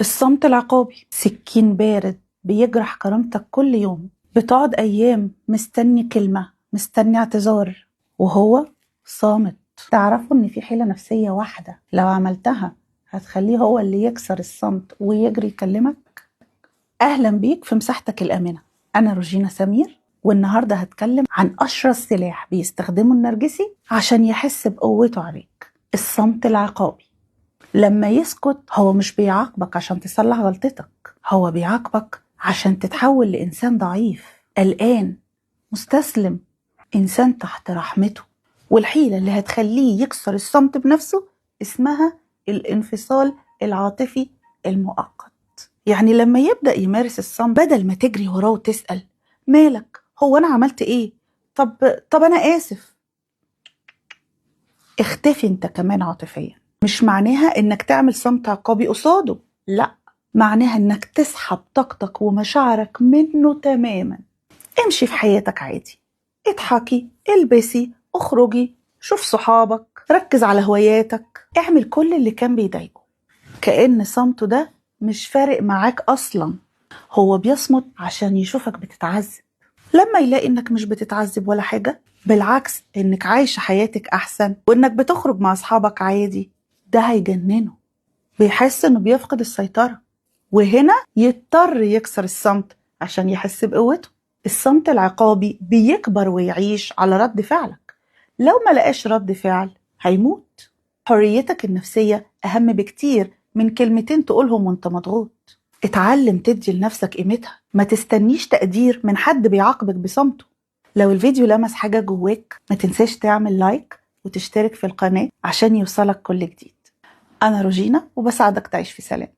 الصمت العقابي سكين بارد بيجرح كرامتك كل يوم. بتقعد أيام مستني كلمة، مستني اعتذار، وهو صامت. تعرفوا إن في حيلة نفسية واحدة لو عملتها هتخليه هو اللي يكسر الصمت ويجري يكلمك؟ أهلا بيك في مساحتك الآمنة. أنا روجينا سمير، والنهاردة هتكلم عن أشرس سلاح بيستخدمه النرجسي عشان يحس بقوته عليك: الصمت العقابي. لما يسكت هو مش بيعاقبك عشان تصلح غلطتك، هو بيعاقبك عشان تتحول لإنسان ضعيف، قلقان، مستسلم، إنسان تحت رحمته. والحيلة اللي هتخليه يكسر الصمت بنفسه اسمها الانفصال العاطفي المؤقت. يعني لما يبدأ يمارس الصمت، بدل ما تجري وراه وتسأل مالك، هو أنا عملت إيه، طب أنا آسف، اختفي انت كمان عاطفيا. مش معناها انك تعمل صمت عقابي قصاده، لا، معناها انك تسحب طاقتك ومشاعرك منه تماما. امشي في حياتك عادي، اضحكي، البسي، اخرجي، شوف صحابك، ركز على هواياتك، اعمل كل اللي كان بيضايقه، كأن صمته ده مش فارق معاك اصلا. هو بيصمت عشان يشوفك بتتعذب. لما يلاقي انك مش بتتعذب ولا حاجة، بالعكس انك عايشة حياتك احسن وانك بتخرج مع اصحابك عادي، ده هيجننه. بيحس انه بيفقد السيطرة، وهنا يضطر يكسر الصمت عشان يحس بقوته. الصمت العقابي بيكبر ويعيش على رد فعلك. لو ما لقاش رد فعل هيموت. حريتك النفسية أهم بكتير من كلمتين تقولهم وانت مضغوط. اتعلم تدي لنفسك قيمتها، ما تستنيش تقدير من حد بيعاقبك بصمته. لو الفيديو لمس حاجة جواك، ما تنساش تعمل لايك وتشترك في القناة عشان يوصلك كل جديد. أنا روجينا، وبساعدك تعيش في سلام.